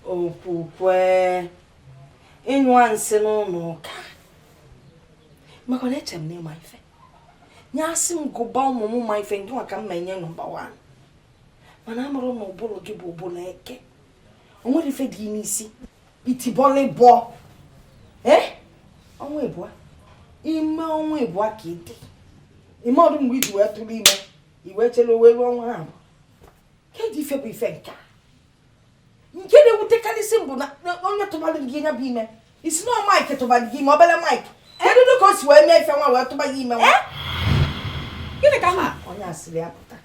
Okwukwe, ịnyụa nsị n'ụlọ ụka, maka na eche m na ị ma ife nye asị m gụba ụmụ m ma ife nke nwa ka m ma enye number 1, mana amụrụ na ụbụrụ gị bụ ụbụrụ eke, o nwere ife dị n'isi itibọlịbọ. Ee, ọnwa ịbụa, ime ọnwa ịbụa ka ị dị ime ọdụ mgbe iji wee tụrụ ime, i wee chere wee ruo ọnwa ahụ. Kedu ife bụ ife nke a nke na-ewutekarịsị m bụ na onye tụbalị gị ya bụ ime isi na Mike tụbalị gị ime, obere Mike, kedu ka o si wee mee ife nwa wee tụba gị ime nwa? Gịnị ka m onye asịrị ya pụta?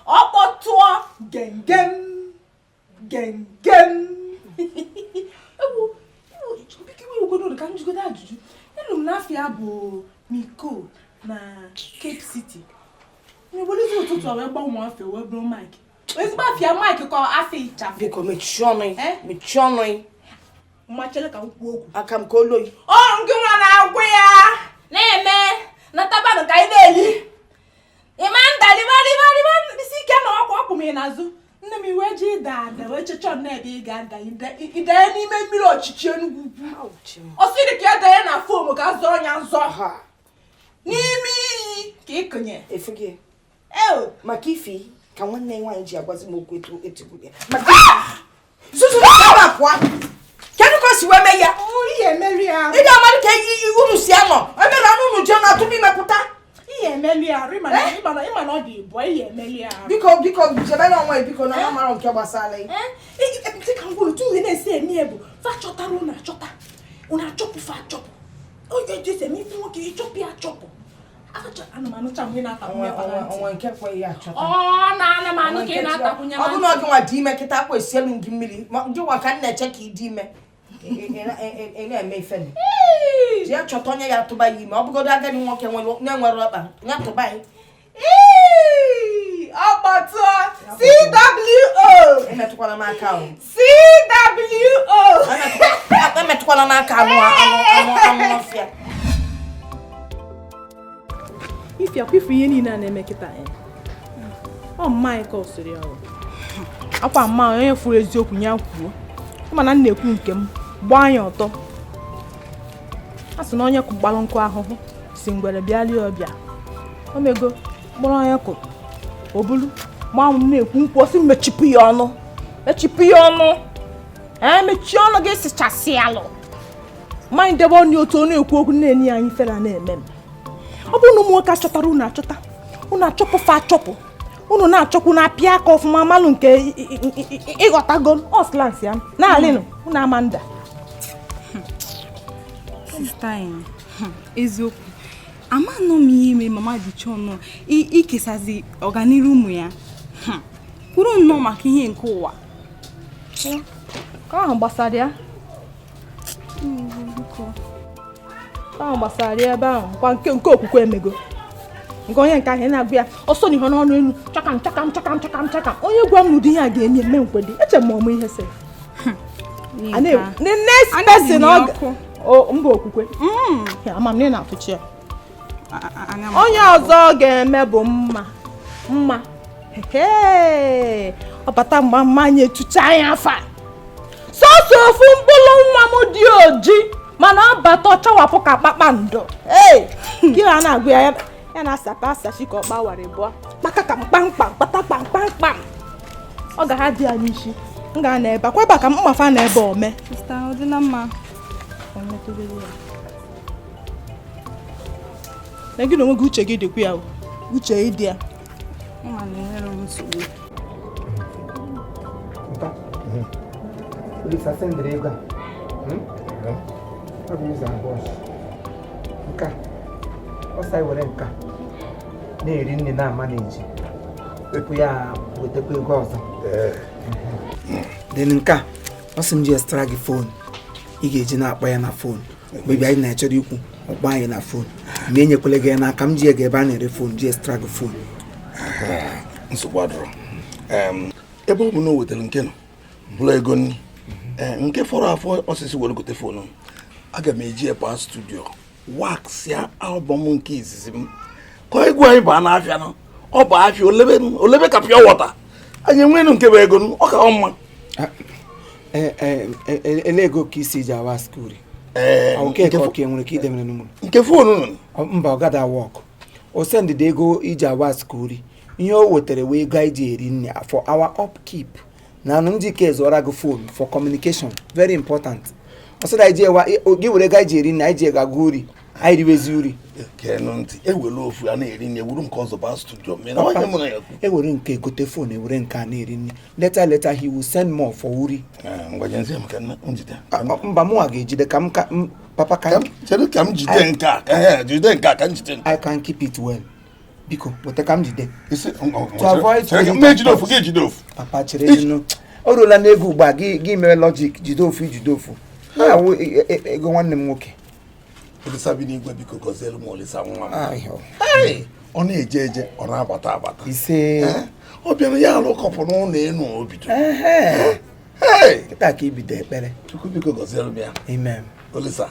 Ọ kpọtụọ gengem gengem. Ewu biko, ka m jụgodo ajụjụ. Elu m n'afịa bụ Miko na Cape City. Ewelezi ụtụtụ a wee gbanwee afịa wee bụrụ Mike. Ezigbo afịa Mike ka afịa ịchafụ. Biko mechie ọnụ, mechie ọnụ. Mmachele ka m kwuo okwu. Aka m ka oloyi. Ọ ngị nwa na-agwụ ya na-eme na tabanụ ka anyị na-eli ịma ndalịbarịbarịba isi ike na ọkwa ọkpụ m n'azụ. Nne m, iwe ji ịda ada wee chechọ n'ebe ị ga-ada ịdanye n'ime mmiri ọchịchị Enugwu ukwu. Ọ sị dị ka ya danye na foam ka a zọọ ya nzọ n'ime iyi ka ị kụnye. Efu gị eo maka ifi ka nwanne ya nwaanyị ji agwazi m okwu etu etigbu ya maka zuzu ebe a pụọ. Kedu ka o si wee mee ya? Ihe emeli ya. Ị ga-amadụ ka unu si anọ emere anụ unu jee na-atụrụ ime pụta. Ihe emeli ya arụ, ịma na ịma na ọ dị ịbụọ ihe emeli ya arụ. Biko, biko, jebere onwe ya, biko, na ya mara nke gbasara ya. Dịka m gwuru, otu ihe na-esi eme ya bụ fa chọtara unu achọta, unu achọpụ, fa achọpụ oge ji esi eme ife nwoke, ịchọpụ ya achọpụ. Ana m anụcha mgbe ị na-atakwunye fa na ntị. Onwe nke kweghị achọta. Ọ na ana m anụ ka ị na-atakwunye Ọ na bụ ntị. na ọ gị nwa dị ime kịta akwa esielu gị mmiri ma gị nwa ka m na-eche ka ị dị ime. Ị na-eme ife nị. Jee chọta onye ya atụba ya ime, ọ bụgodo agadi nwoke na-enwere ọkpa ya tụba ya. Ii, ọ kpọtụọ CWO. Emetụkwala m aka o. CWO. Emetụkwala m aka, anụ anụ anụ anụ ọfịa. Ifi akwa ifu ihe niile a na-eme kịta ya, ọ mma anyị ka ọ sịrị ya o. Akwa mma onye furu eziokwu ya kwuo, mana m na-ekwu nke m gbaa anya ọtọ. A sị na onye gbalụ nkụ ahụhụ si ngwere bịa lie ọbịa omego mkpụrụ onye kụ obulu gbaa m na-ekwu nkwụ ọsị mechipụ ya ọnụ, mechipụ ya ọnụ, ee, mechie ọnụ gị sịchasị alụ mmanya debe ọnụ otu ọ na-ekwu okwu na-enye ya anyị fere na-eme m. Ọ bụrụ na ụmụ nwoke achọtara unu achọta, unu achọpụ fa achọpụ, unu na-achọkwu na-apịa aka ọfụma malụ nke ịghọtago ọslans ya na-alịnụ unu ama nda. Sister anyị, eziokwu, amanụ m ihe mere mama ji chọọ nnọọ ikesazi ọganiru ụmụ ya. Kwuru nnọọ maka ihe nke ụwa. Ka ahụ gbasara ya, ka ahụ gbasara ya ebe ahụ kwa nke nke okwukwe emego nke onye nke ahụ ị na-agụ ya ọsọ n'ihe n'ọnụ elu chakam chakam chakam chakam chakam. Onye gwa m n'ụdị ihe a ga-eme eme nkwedị eche m ọmụ ihe sef. The next person ọ mba okwukwe ya ama m na ị na-afụchi ya. Onye ọzọ ga-eme bụ mma mma. Hee, ọ bata mgba mmanya etucha ya afa sọsọ ofu mkpụrụ nwa m dị oji, mana ọ bata ọ chawapụ ka kpakpando. Ee, gị a na-agụ ya ya na-asapa asachi ka ọkpa wara bụọ kpakaka mkpamkpam kpata kpamkpamkpam. Ọ ga ha dị ya n'isi m ga na ebe akwa ebe a ka mmafa na ebe ome. Sister, ọ dịla mma. Na gị na onwe gị uche gị dịkwa ya o. Uche gị dị ya. Ịma na enwere m nsogbu. Mpa, Olisa sendịrị ego a. Ọ bụ ụzọ abụọ. Nke a, ọ sa were nke a na-eri nri na-ama na-eji tupu ya wetakwa ego ọzọ. Then nke a, ọ sị m ji extra gị phone ị ga-eji na-akpọ ya na phone mgbe anyị na-echere ikwu ọkpọ anyị na phone, ma enyekwala gị ya n'aka m ji ya ga ebe a na-ere phone ji extra gị phone. Nsogbu adịrọ. Ebe ọ bụ na o wetara nke nọ bụrụ ego nri, ee, nke fọrọ afọ osisi were gote phone m, aga m eji ebe studio waxịa album nke izizi m ka egwu anyị baa n'afịa nọ. Ọ bụ afịa olebe olebe ka pure water. Anyị enwenụ nke bụ ego ọ ka ọ mma. Ele ego ka isi ji awa skuri nke ka nwere ka idemere n'ụlọ nke phone nụ mba ọ gada work o send ego iji awa skuri ihe o wetere wee ego anyị ji eri nne for our upkeep na anụ ndị ke zụọra gị phone for communication very important ọ sị na gị were ego anyị ji eri nne anyị ji ego agụ uri anyị riwezi uri kenụ ntị ewere ofu a na-eri nne ewuru nke ọzọ baa studio ewere nke gote phone ewere nke a na-eri nne later later he will send more for uri. Mba mụnwa ga-ejide ka m papa ka m jide nke a jide nke a ka m jide. I can keep it well. Biko weta ka m jide. To avoid jide ofu. Papa chere jinu o ruola n'ego ugbu a gị mere logic jide ofu jide ofu. Na awụ ego nwanne m nwoke. Olisa bi n'igwe biko gọzielu m Olisa nwa m. Ọ na-eje eje ọ na-abata abata. Ise ọ bịara ya alụ kọpụ n'ụlọ enu o bido. Kịta ka ibido ekpere. Chukwu biko gọzielu m ya. Amen. Olisa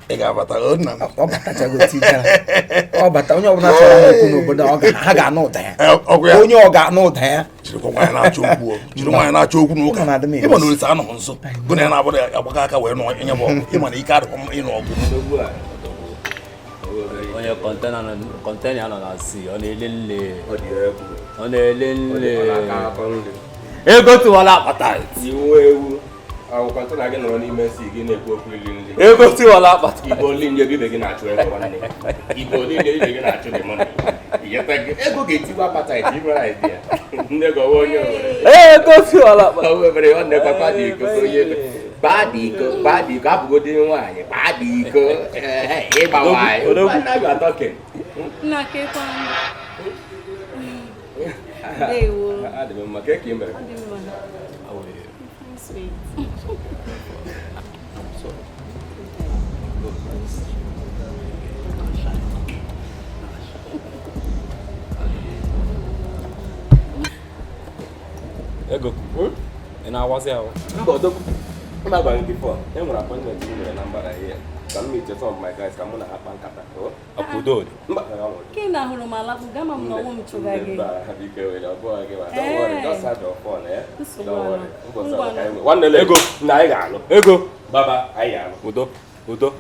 ị ga-abata nna m. Ọ batachago tijara. Ọ bata onye ọbụla chọrọ okwu n'obodo ha ga-anụ ụda ya. Onye ọ ga-anụ ụda ya. Jirikwa nwaanyị na-achọ okwu jiri nwaanyị na-achọ okwu n'ụka. Ịma na Olisa anọghị nso. Gụ na ya na-abụrụ ya agbakọ aka wee nụọ nye bụ ọgụ. Ịma na ike adịkwa m ịnụ ọgụ. Onye kọntena nọ na si ọ na-ele nle. Ọ na-ele nle. Ego tiwala akpata. Iwu ewu. Ahụ kọntena gị nọrọ n'ime si gị na-ekwu okwu ili nri. Ego tiwala akpata. Igbo niile ibe gị na-achụ ego nwanne. Igbo niile ibe gị na-achụ dị mọni. Ego ga-etiwa appetite ịmara idea. Nne gị ọwa onye Owere. Ego tiwala akpata. O webere nwanne papa dị iko onye ebe. Kpaa dị iko, kpaa dị iko, abụgodi nwaanyị, kpaa dị iko, ịgba nwaanyị. Now you are talking. Nna kekwa. Ndewo. Adị m mma, ka ị mere? Adị m mma. Sweet. Ego, ị na-awazi ahụ? Mba, odogwu. M agwara gị before, e nwere appointment m nwere na mbara ihe. Ka m meet some of my guys ka mụ na ha kpaa nkata. Ọkụdo dị. Mba, Ke na hụrụ m alakpụ gama m na ọnwụ m chụga gị. Mba, biko were ọ bụghị gị ma. Don't worry, just have your phone, eh? Nsogbu Don't worry. anọ. Mbọsị ọzọ ka anyị nwee. Nwanne ego na anyị ga-alụ. Ego. Baba, anyị ga-alụ. Udo, udo.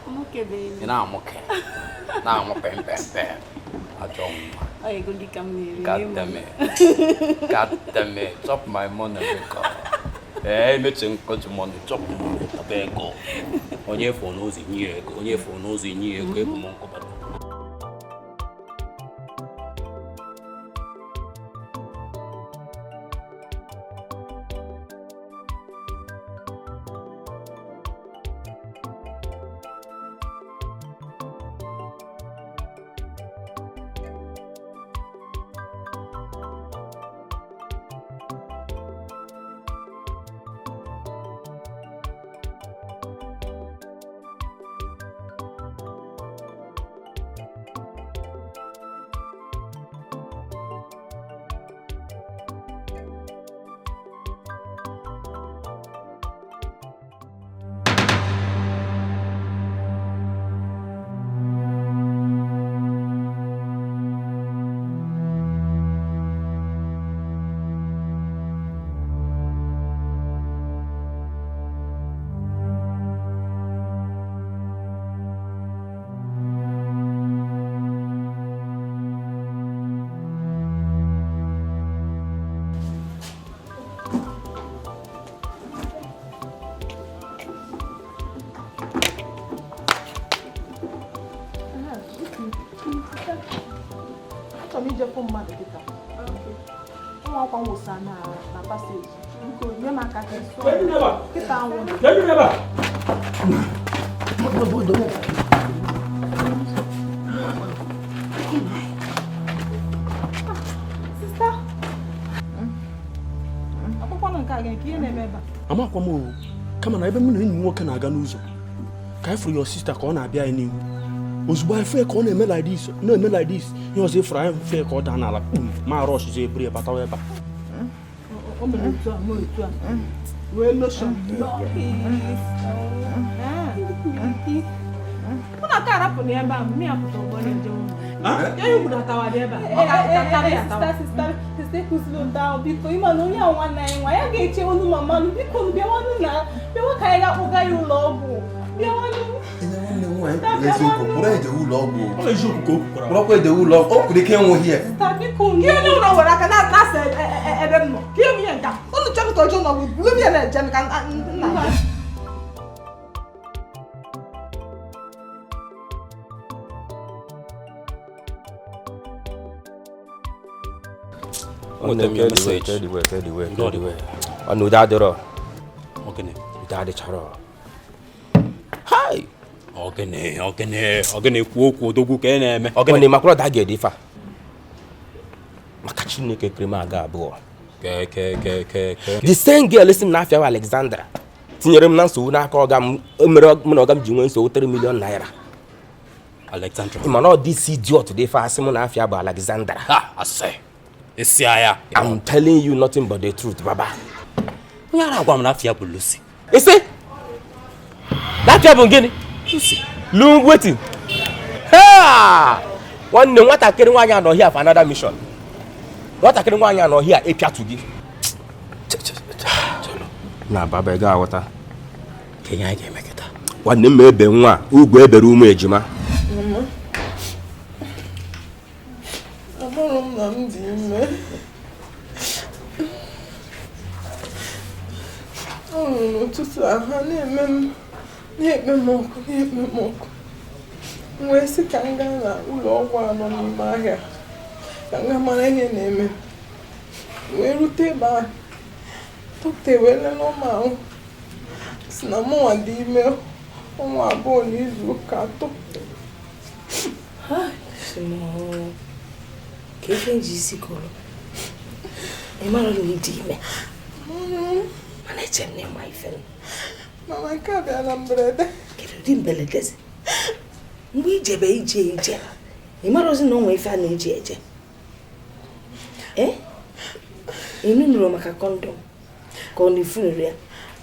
Amụkebeghị m. Ị na-amụke. Na-amụ pempempe. Ajọ nwa. Ọ ego gị ka m na-eri. God damn it. God damn it. Chop my money, biko. Emechi nkọji money, chop money, taba ego. Onye fọ n'ụzọ nye ego, onye fọ n'ụzọ nye ego, ebu m nkụbata. Achọrọ m ije fụ mmadụ kịta. Ụmụ akwa nwụsa na paseji. Biko nye m aka ka ị sụọ. Kịta anwụ. Sista. Akwụkwọ nke a gị nke ihe na-eme ebe a. Amakwa m o, kama na ebe mụ na enyi m nwoke na-aga n'ụzọ ka anyị fụrụ your sister ka ọ na-abịa anyị n'ihu. Ozugbo anyị fee ka ọ na-eme like this, na-eme like this, ihe ọzọ ịfụrụ anyị fee ka ọ daa n'ala kpum ma rọshzie eburu ya batawa ebe a. O mere otu a, mee otu a. Wee lotion. Mụ na aka arapụ na ebe a, mmiri apụta ụgbọ na-eje ụlọ. Sister kwụsịrị ụda ahụ biko ịma na onye ahụ nwanne anyị nwa ya ga-eche olu mama nụ biko bịawanụ na bịawa ka anyị ga-akpụga ya ụlọ ọgwụ bịawanụ. Nwanne m nwaanyị kwuru eziokwu, kpụrụ ejewe ụlọ ọgwụ. Ọ eziokwu ka o kwukwara. Kpụrọkwa ejewe ụlọ ọgwụ, o kwuru ike enweghị ya. Sista biko ihe onye ụlọ were aka na-asa ebe m nọ ka ihe m ihe nka unu chọrọ ka ọjọọ nọ bulu m ya na-eje m ka nna ya. Ọnụ ụda adịrọ. Ụda adịcharọ. Hai! Ogene, ogene, ogene kwuo okwu odogwu ka ị na-eme. Ogene makwara da ga-ede ife a. Maka Chineke kere m aga abụọ. Ke ke ke ke ke. The same girl si m n'afịa Alexandra tinyere m na nsogbu n'aka ọga m mere mụ na ọga m ji nwee nsogbu 3 million naira. Alexandra. Mana ọ dị si idiot dị ife asị m n'afịa bụ Alexandra. Ha, asị. Esi agha. I'm telling you nothing but the truth, baba. Onye ara agwa m n'afịa bụ Lucy. Isi? N'afịa bụ gịnị? Lucy. Lu wetin? Ha! Nwanne nwatakịrị nwaanyị anọ here for another mission. Nwatakịrị nwaanyị anọ here ịpịatụ gị. Na baba ị ga-aghọta. Ka ihe anyị ga-eme kịta. Nwanne m ebe nwa ugwu ebere ụmụ ejima. Mama, amụrụ m na m dị ime. Ọ rụrụ n'ụtụtụ ahụ na-eme m na-ekpe m ọkụ na-ekpe m ọkụ. M wee sị ka m gaa na ụlọ ọgwụ anọ n'ime ahịa ka m gaa mara ihe na-eme. M wee rute ebe ahụ, dọkịta ewee lelee m ahụ sị na mụnwa dị ime ọnwa 2 na izu ụka 3. Ka ife nji isi kọrọ ị mara na ị dị ime mana eche m na ịma ife. Mama, nke a bịara na mberede. Kedu ụdị mberede? Mgbe ijebe ije ije ị mara ozi na onwe ife a na-eji eje. Ị nụrụ maka kọndọm ka ọ na-efunuru ya?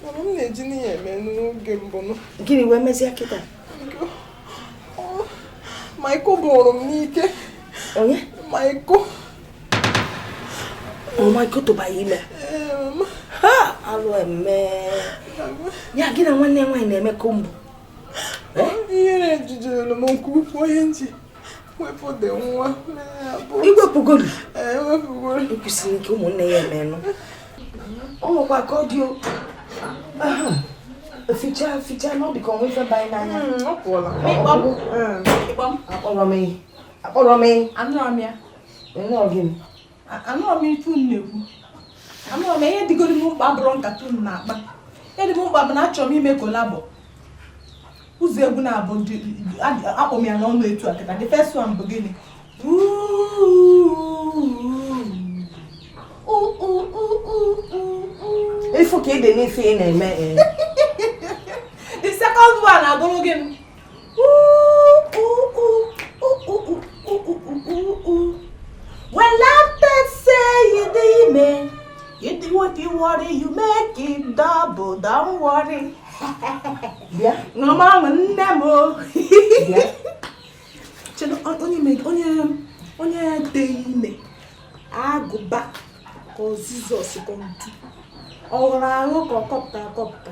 Mama, m na-eji n'ihe eme n'oge mbụ. Gịnị wee mezie kịta? Maịko bụrụ m n'ike. Onye? Maịko. Ọ Maịko tụba ya ime? Ha! Alụ eme. Ya gị na nwanne ya nwaanyị na-eme kombo. Ihere jidere m nke ukwuu onye nji wepụ dị nwa. Iwepụgoro? Ee, wepụgoro. Ekwesịrị nke ụmụnne ya emenụ. Ọ nwekwa ka ọ dị o. Fichaa fichaa na ọ dị ka onwe ife banye n'anya. Ọ pụọla. Akpọrọ m Akpọrọ m. Anụrụ m ya. Nnọọ gịnị? Anụrụ m ife unu na-ekwu. Anụrụ m ihe dịgoro m mkpa bụrụ nkata unu na-akpa. Ihe dị m mkpa bụ na achọrọ m ime kolabo. Ụzọ egwu na-abụ akpọ m ya n'ọnụ etu a kịta. The first one bụ gịnị? Ifu ka ị dị n'ife ị na-eme. The second one abụrụ gịnị? When laughter say you dị ime, you do what you worry, you make it double, don't worry. Bịa. Mama nne m o. Bịa. Chedo onye dị ime agụba ka Jizọs ka ntu. Ọ ghọrọ aghọ ka ọ kọpụta akọpụta.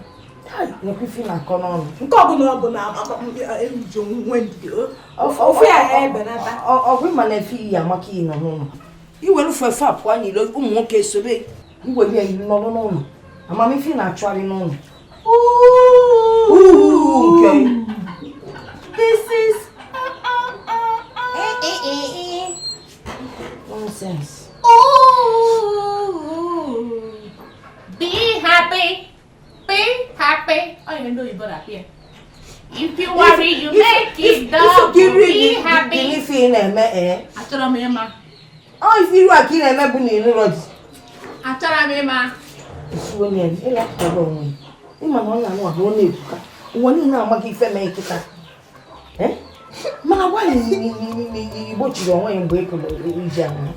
Nekwa ife na-akọ n'ọnụ. Nke ọbụla ọ bụ na eji onwe ndidi. Ofu ya ebenata. Ọgwụ ịma na efe iyi amaka iyi nọ n'ụlọ. Iwere fefe apụọ n'ilo ụmụ nwoke esobe iwere ya yiri n'ọrụ n'ụlọ. Amamife na-achụgharị n'ụlọ. Nke. This is nonsense. Be happy. Be happy. Oh, you know you better here. If you worry, you make it double. Be happy. Ife ị na-eme ee. Achọrọ m ịma. Ọ ife iru a ka ị na-eme bụ na ịnụrọ di. Achọrọ m ịma. Isi onye ịlapụtara onwe ya. Ịma na ọ na-anụ ahụ ọ na-ebuka. Ụwa niile amaghị ife mee kịta. Mana nwaanyị igbochiri onwe ya mgbe ị pụrụ ije ahụ.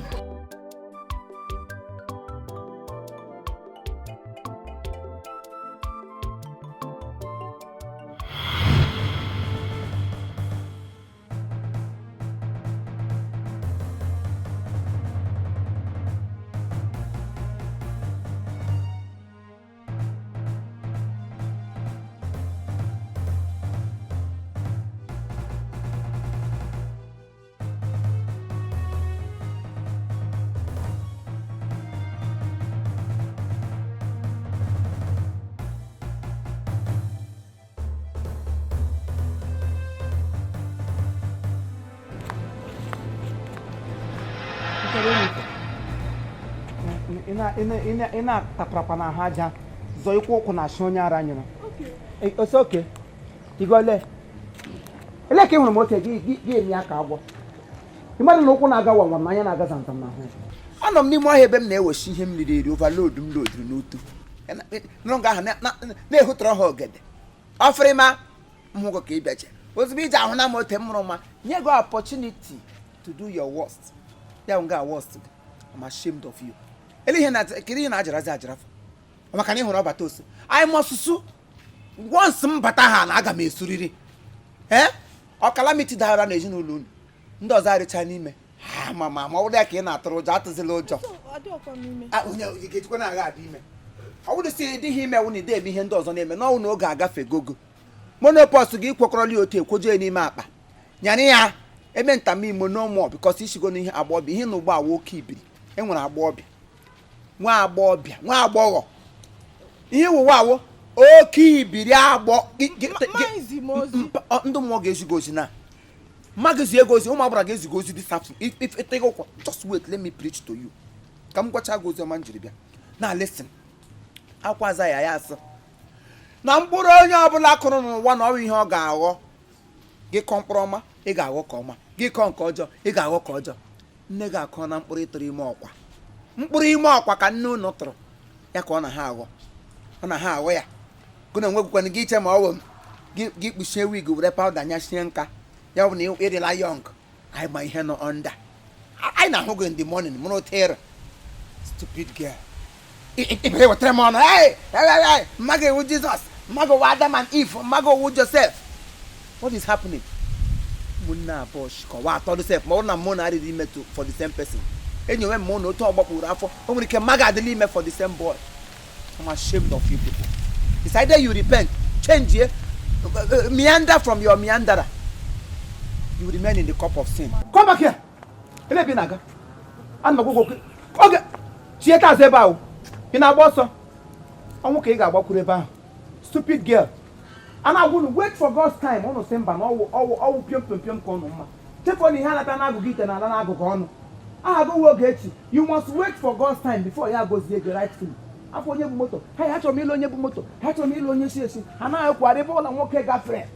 Ị na-ataparakwa na ahụ aja zọ ịkwụ ụkwụ na ashị onye ara nyụrụ. Ose oke igole ele ka ị hụrụ m oke gị emi aka agwọ ị mmadụ na ụkwụ na-aga wamwam na anya na-aga zamzam n'ahụ. Anọ m n'ime ọhịa ebe m na-ewechi ihe m riri eri overload m loduru n'utu nụrụ ahụ na-ehutọrọ ha ogede ọfịrịma m hụgo ka ị bịache ozugbo iji ahụ na m ote m mụrụ mma nye gị opportunity to do your worst ya nga worst. I'm ashamed of you. Ele ihe na kedu ihe na-ajarazi ajarafa maka na ị hụrụ ọbata ose anyị ma ọsụsụ once m bata ha na aga m esuriri ee ọ calamity dara n'ezinụlọ unu ndị ọzọ arịcha n'ime ha ma ma ma ọ bụrụ ya ka ị na-atụrụ ụjọ atụzila ụjọ onye ga-ejikwa na-agha adị ime ọ bụrụ si dịghị ime wụ na ide eme ihe ndị ọzọ na-eme n'ọnwụ na oge agafe gogo monopọs gị kwekọrọla ya otu ekwojuo ya n'ime akpa nyara ya eme ntamimo no more because ishigo n'ihe agbọbịa ihe na ụgbọ awa oke ibiri enwere agbọbịa nwa agbọbịa nwa agbọghọ ihe wụwa awụ oke ibiri agbọ ndị mmụọ ga-ezigo ozi na mma gị ego ozi ụmụ agbara ga-ezigo ozi this afternoon if ịtịghị ụkwa just wait let me preach to you ka m gwacha gị ozi ọma m jiri bịa na listen akwa aza ya ya asị na mkpụrụ onye ọbụla kụrụ n'ụwa na ọrụ ihe ọ ga-aghọ gị kọọ mkpụrụ ọma ị ga-aghọ ka ọma gị kọọ nke ọjọọ ị ga-aghọ ka ọjọọ nne gị akọọ na mkpụrụ ịtụrụ ime ọkwa mkpụrụ ime ọkwa ka nne unu tụrụ ya ka ọ na ha aghọ ọ na ha aghọ ya gụ na onwegwukwana gị iche ma ọ bụ gị kpuchie wig were pawuda nyachie nka ya bụ na ịdịla yọng anyị ma ihe nọ onda anyị na-ahụ gị in the morning mụrụ otere stupid girl ibere wetara m ọnụ mma gị ewu Jizọs mma gị owu Adam and Eve mma gị owu Joseph. What is happening? Ụmụnne abụọ kọwa atọ Joseph ma ọ bụrụ na mụ na arịrị ime for the same person enyi onwe m na otu ọgbọ kpụrụ afọ o nwere ike mma gị adịla ime for the same boy. I'm ashamed of you people. It's either you repent, change here, meander from your meanderer. You remain in the cup of sin. Come back here. Ele bi naga. Ana m agwa oge chieta azụ ebe ahụ. Ị na-agba ọsọ. Ọnwụ ka ị ga-agbakwuru ebe ahụ. Stupid girl. A na-agwa unu wait for God's time. Unu sị mba na ọwụ ọwụ ọwụ piom piom piom ka unu mma. Chefuo na ihe anata n'agụgụ ite na ala n'agụgụ ọnụ. Aha gị oge echi. You must wait for God's time before ya gozie gị rightfully. Afọ onye bụ moto ha ya achọrọ m ịlụ onye bụ moto ha achọrọ m ịlụ onye si esi ha anaghị ekwugharị ebe ụlọ nwoke gafere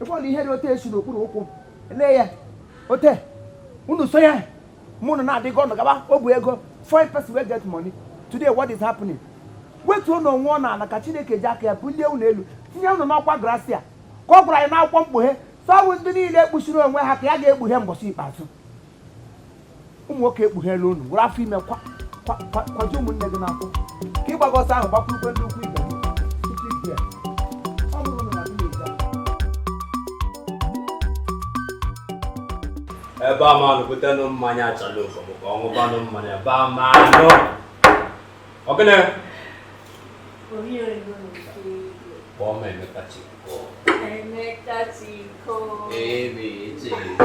ebe ụlọ ihe dị ote esi n'okpuru ụkwụ lee ya ote unu so ya mụ na na-adịghị ọnụ gaba o bụ ego foreign person wey get money today. What is happening? Wetuo na onwe ọ na-ala ka Chineke ji aka ya bulie unu elu tinye unu n'ọkwa gracia ka ọ gwara anyị n'akwụkwọ mkpughe sọwụ ndị niile ekpuchiri onwe ha ka ya ga-ekpughe mbọchị ikpeazụ. Ụmụ nwoke ekpughela unu were afọ ime kwaje ụmụnne gị n'afọ ka ịgbago ọsọ ahụ gbakwurukwe ndị ukwu ibe gị. Ọ bụrụ na village a ebe a manụ butenụ mmanya achala ụfọ bụ ka ọ ṅụbanụ mmanya ebe a manụ ọgịnị kpọọ m Emeka Chiko. Emeka Chiko. Ebe Chiko.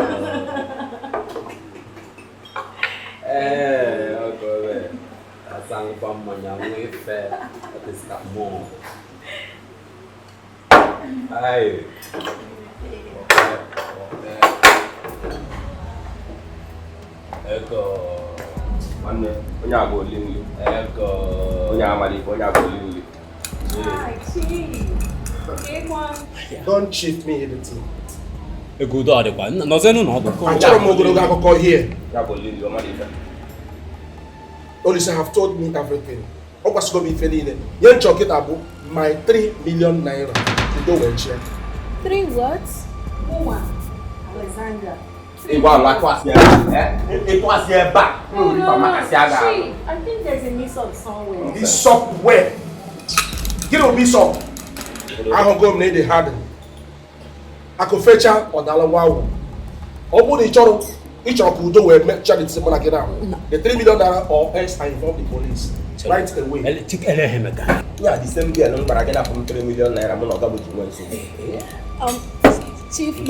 Ee, ọgọbe asaṅụkwa mmanya nwee ife ọdịstamọ. Ayi. Ego. Nwanne, onye agba oli nri. Ego. Onye amala ife, onye agba oli nri. Hi, Chief. Don't cheat me anything. Ego udo adịkwa. Nọzienụ n'ọdụ. Achọrọ m ogologo akụkọ here. Ya bụ oli nri, ọ mara ife. Olisa have told me everything. Ọ gwasịgo m ife niile. Nye nchọ kịta bụ my 3 million naira. Udo wee chie. 3 what? Ụwa. Alexandra. Ịgwa ala kwasị ebe. Ịkwasị ebe a. No, no, no. Aga. Chief, I think there's a mix-up somewhere. Mix up where? Gịnị bụ mix up? Ahụgo m na ịdị harden. Akụ fecha ọ dala nwa awụ. Ọ bụrụ na ị chọrọ ka udo wee mee charity mụ na gị na the 3 million naira or else I inform the police right away. Yeah, the same girl m gwara gị na afọ m 3 million naira mụ na ọga bụ ji nwee nsogbu. Chief, you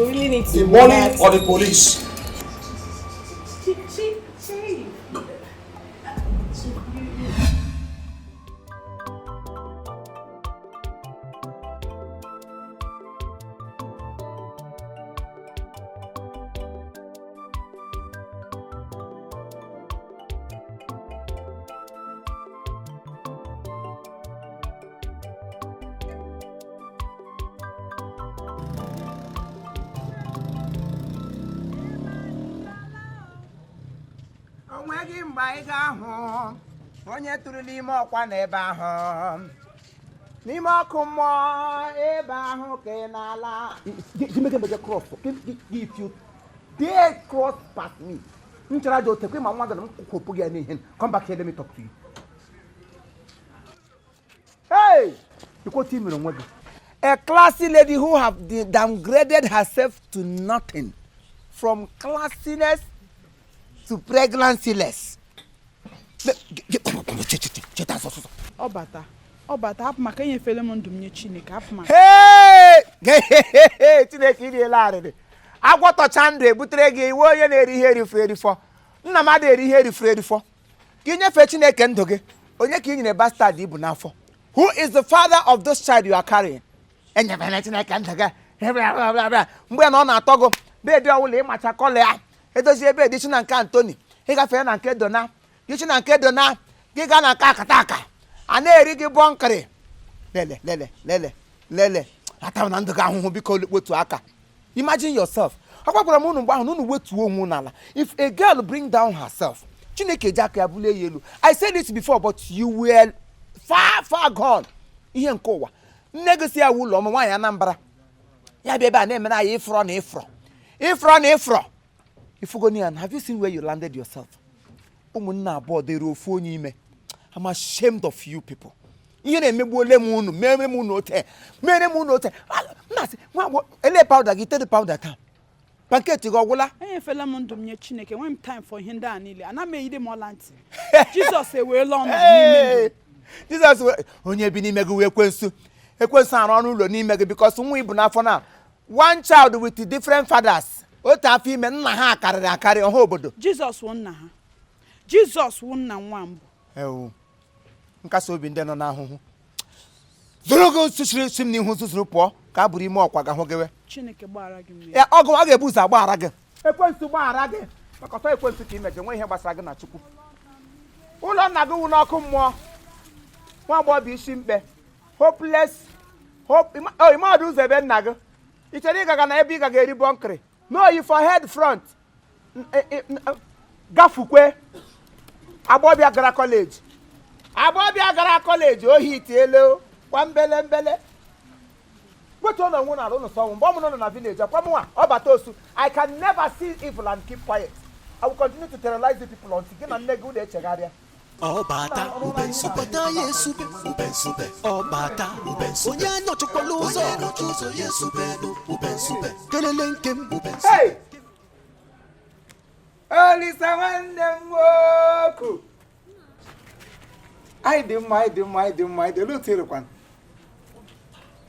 really need to the money or the police. Chief, Chief, Chief. Chief, you. Onweghị mgbe anyị ga-ahụ onye tụrụ n'ime ọkwa n'ebe ahụ, n'ime ọkụ mmụọ ebe ahụ ka ị na-ala. Cross if you dare cross past me, nchara aja otekwe ma nwa gị na m kwụpụ gị ya n'ihe. Come back here, let me talk to you. Hey, ikwotu imere onwe gị. A classy lady who have downgraded herself to nothing, from classiness to pregnancyless. Cheta ọsọsọ. Ọ bata, ọ bata, hapụ maka enyefele m ndụ m nye Chineke, hapụ maka. Hey! Chineke, iriela arịrị. Agwọtọcha ndụ ebutere gị iwe onye na-eri ihe erifuru erifọ. Nna m adịghị eri ihe erifuru erifọ. Ka inyefe Chineke ndụ gị, onye ka ị nyere bastard ibu n'afọ? Who is the father of this child you are carrying? Enyefere Chineke ndụ gị. Mgbe na ọ na-atọ gị bed ọbụla ịmacha colour ya, edozie bed chi na nke Antoni, ịgafee na nke Dona gị, chi na nke Dona gị, gaa na nke akata aka a na-eri gị bọnkịrị. Lele, lele, lele, lele, ata na ndụ gị ahụhụ. Biko, wetuo aka. Imagine yourself. Agwakwara m unu mgbe ahụ na unu wetuo onwe unu ala. If a girl bring down herself, Chineke ji aka ya bulie ya elu. I said it before, but you were far, far gone. Ihe nke ụwa nne gị si ya wụ ụlọ ọma nwaanyị Anambra ya bịa ebe a na-emere anyị ịfrọ na ịfrọ, ịfrọ na ịfrọ. Ifugonian, have you seen where you landed yourself? Ụmụnne abụọ dịrị ofu onye ime. I'm ashamed of you people. Ihe na-emegbuole m unu, mere m unu ote, mere m unu ote. Nna sị nwa agbọghọ, ele powder gị, tere powder taa, panketi gị ọgwụla. Enyefela m ndụ m nye Chineke. Enweghị m time for ihe ndị a niile. Ana m eyide m ọla ntị. Jizọs eweela ọnọdụ n'ime ndụ m. Jizọs onye bi n'ime gị wee ekwensu, ekwensu arụ ọrụ ụlọ n'ime gị, because nwa ibu n'afọ na one child with different fathers, otu afọ ime, nna ha karịrị akarị ọha obodo. Jizọs wụ nna ha. Jizọs wụ nna nwa mbụ. Ewu, nkasi obi ndị nọ n'ahụhụ zụrụ gị sụsiri si m n'ihu, zụzụrụ pụọ ka a bụrụ ime ọkwa ga hụ gịwe. Chineke gbaghara gị mmehie. Ya ọgụ ọ ga-ebu ụzọ agbaghara gị. Ekwensu gbaghara gị, maka ọtọ ekwensu ka imejọ nwe ihe gbasara gị na Chukwu. Ụlọ nna gị wụ n'ọkụ mmụọ. Nwa agbọghọ isi mkpe, hopeless hope. Ime ọdụ ụzọ ebe nna gị ị chere ịgaga na ebe ị gaga eri bọnkịrị. No, you for head front. Gafukwe agbọbịa gara college, agbọbịa gara college, ohi itielu kwa mbele mbele. Wetuo na onwe n'ala ụnụ sọnwụ mgbe ọ mụrụ nọ na village akwa mụnwa ọbata osu. I can never see evil and keep quiet. I will continue to terrorize the people until gị na nne gị ụlọ echegharịa. Ọbata ube nsube ya esube ube nsube ọbata ube nsube onye anọchikwala ụzọ, onye anọchi ụzọ ya esube ube nsube kelele nke m ube nsube. Hey! Olisa nwanne m nwoke, anyị dị mma, anyị dị mma, anyị dị mma, anyị dị. Olee otu ịrịkwana?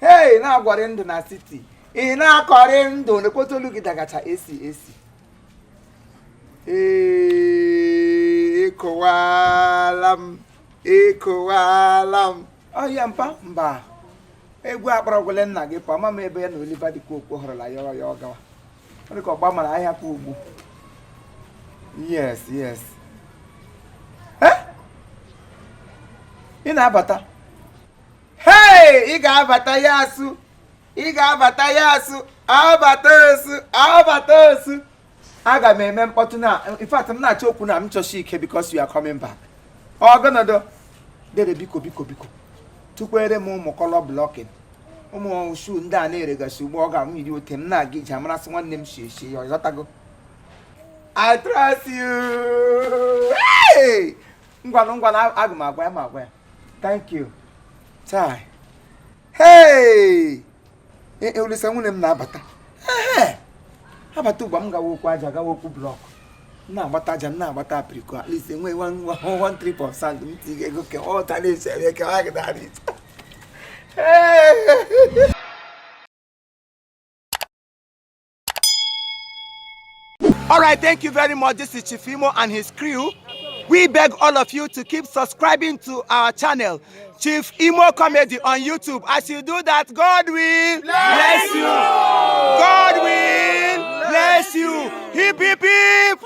Hey, na-agwọrị ndụ na city, ị na-akọrị ndụ na-ekweta olu gị dagacha esi esi. Ee, ekowala m, ekowala m ọhịa mpa mba egwu akpọrọgwụle nna gị pa ama m ebe ya na Oliver dịka okwu hụrụla ya ya ọ gawa. Ọ dị ka ọgba mara ahịa kwa ugbu. Yes, eh? Ị na-abata. Hey, ị ga-abata ya asụ, ị ga-abata ya asụ, abata osu, abata osu. Aga m eme mkpọtụ na in fact m na-achọ okwu na m chọsi ike because you are coming back. Ọgọnọdụ dere, biko, biko, biko, tụkwere m ụmụ colour blocking, ụmụ shoe ndị a na-eregasị ugbu ọ ga-amụ iri ote m na-aga ije amarasị nwanne m si esi ya ọghọtago. I trust you. Hey! Ngwanụ, ngwanụ, aga m agwa ya, ma agwa ya. Thank you. Chai. Hey! Olisa nwunye m na-abata. Ehe! Abata ugbu a m gawa okwu aja, gawa okwu block. M na-agbata aja, m na-agbata apriko. At least enwe one trip of sand m tinye ego ke ọ tara esi eme ke ọ gị Hey! All right, thank you very much. This is Chief Imo and his crew. We beg all of you to keep subscribing to our channel, Chief Imo Comedy on YouTube. As you do that, God will bless you. God will bless you. Hip, hip, hip.